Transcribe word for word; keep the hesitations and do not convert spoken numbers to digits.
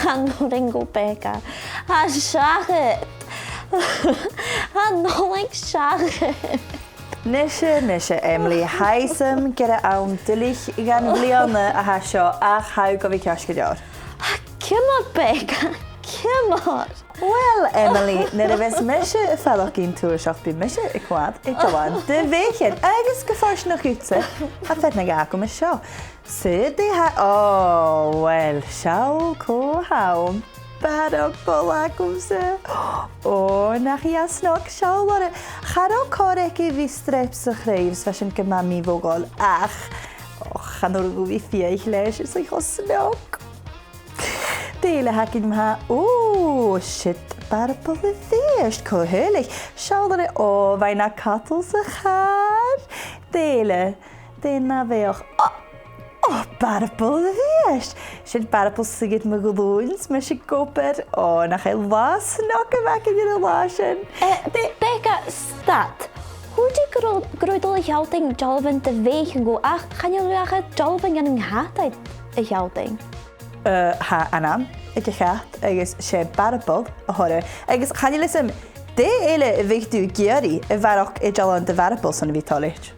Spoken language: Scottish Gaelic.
Chan urrainn dhomh, Becca. Tha e seachad. Tha Nollaig seachad. Nise, nise, Emily, tha fhios agam gur e àm duilich dhan bhliadhna a tha seo, ach tha thu gu bhith ceart gu leòr. Ciamar, Becca? Ciamar? Uill, Emily, nuair a bhios mise a' faireachdainn tùrsach, bidh mise a' coimhead air Dealbhan de Bheathaichean, agus gu fortanach dhutsa, tha feadhainn agam an seo. Siud e, tha, ò, uill, seall cò th' ann. Barabal agamsa. Ò, nach e e snog, seall oirre. Cha robh còir aige a bhith a' streap sa chraobh, 's bha sin gu math mì-mhodhail, ach, ò, chan urrainn dhomh a bhith fiadhaich leis, is e cho snog. Dè eile th' againn ma-thà? Ò, siud Barabal a' Bheist, co-dhiù. Seall oirre, ò, bha e na cadal sa chàr. Dè eile? Dè na bheachd? Ò, ò, Barabal a' Bheist. Siud Barabal suidhe air mo ghlùin 's mise ag obair. Ò, nach e latha snog a bh' againn air an latha sin. Eh, Be-, Becca, stad. Thuirt thu gun robh, gun robh thu a' dol a shealltainn dealbhan de bheathaichean dhomh, ach chan eil thu ach air dealbhan dhen a' chataidh a shealltainn. Eh, tha ainm aig a' chat agus 's e Barabal a th' oirre. Agus chan eil fhios agam, dè eile a bhiodh tu ag iarraidh a bharrachd air dealbhan de Bharabal son a bhith toilichte?